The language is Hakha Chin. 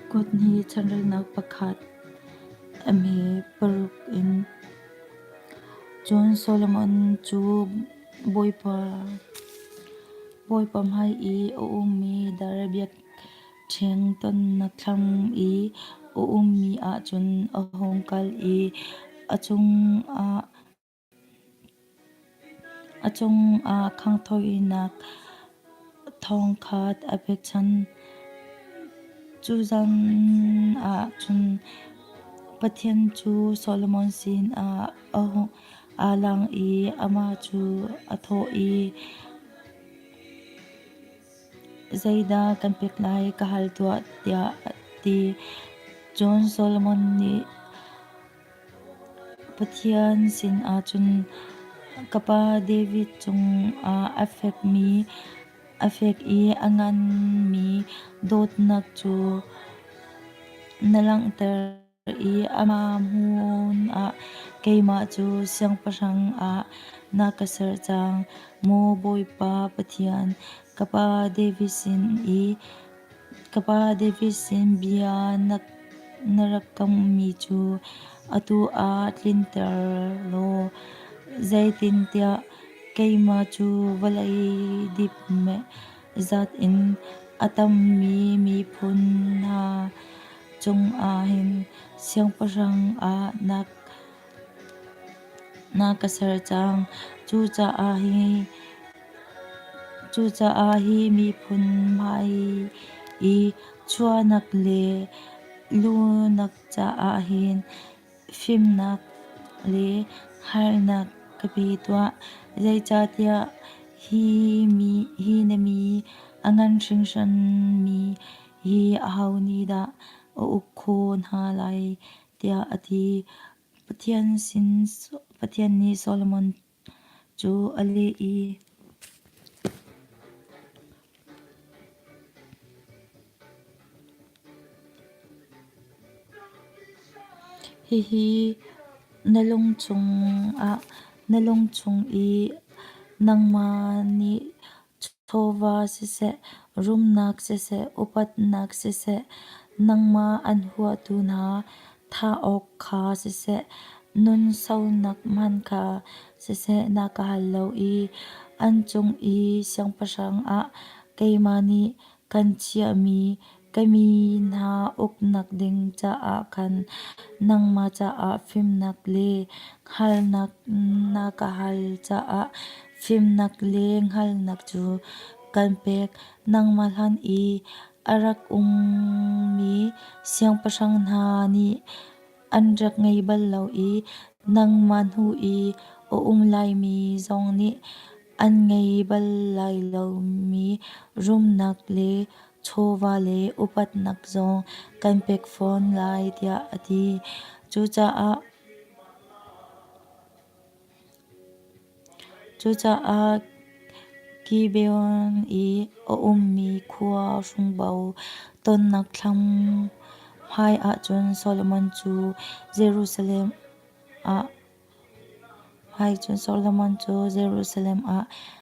Kut hnih chanrelnak pakhat a hme paruk in. Cun Solomon cu Bawipa hmai i a ummi dar biakṭheng tonnak thlam i a ummi ah cun a hung kal i a cungah khanghthawinak 3,000 a pekchanh. Cu zan ah cun Pathian cu Solomon sinah aa lang i amah cu a thawh i, Zeidah kan pek lai ka hal tuah, tiah a ti. Cun Solomon nih Pathian sinah cun, Ka pa David cungah a fek i a nganmi dawtnak cu na langhter i amah hmun ah keimah cu siangpahrang ah na ka ser cang. Maw Bawipa Pathian, ka pa David sin bia na rak kammi cu atu ah tlinter law, zeitintiah keimah cu vawlei dip zat in a tammi miphun hna cungah hin siangpahrang ah na ka ser cang. Cucaah hi miphun hmai i chuahnak le luhnak caah hin fimnak le hngalhnak ka pe tuah. Zeicahtiah hi na mi a ngan hringhranmi hi aho nih dah a uk khawh hna lai, tiah a ti. Pathian nih Solomon cu a leh i, Hihi na lungchung i nangmah nih Chawva siseh, rumnak siseh, upatnak siseh, nangmah an huatu hna thah awk kha siseh, nun saunak hmanh kha siseh na ka hal lo i an cung i siangpahrang ah keimah nih kan chiahmi ka mi hna uknak ding caah khan nangmah caah fimnak le hngalhnak na ka hal caah fimnak le hngalhnak cu kan pek. Nangmah hlan i a rak ummi siangpahrang hna nih an rak ngei bal lo i nangmah hnu i a um laimi zong nih an ngei bal lai lomi rumnak le chawva le upatnak zong kan pek fawn lai, tiah a ti. Cucaah Gibeon i a ummi khua hringbo tonnak thlam hmaiah cun Solomon cu Jerusalem ah.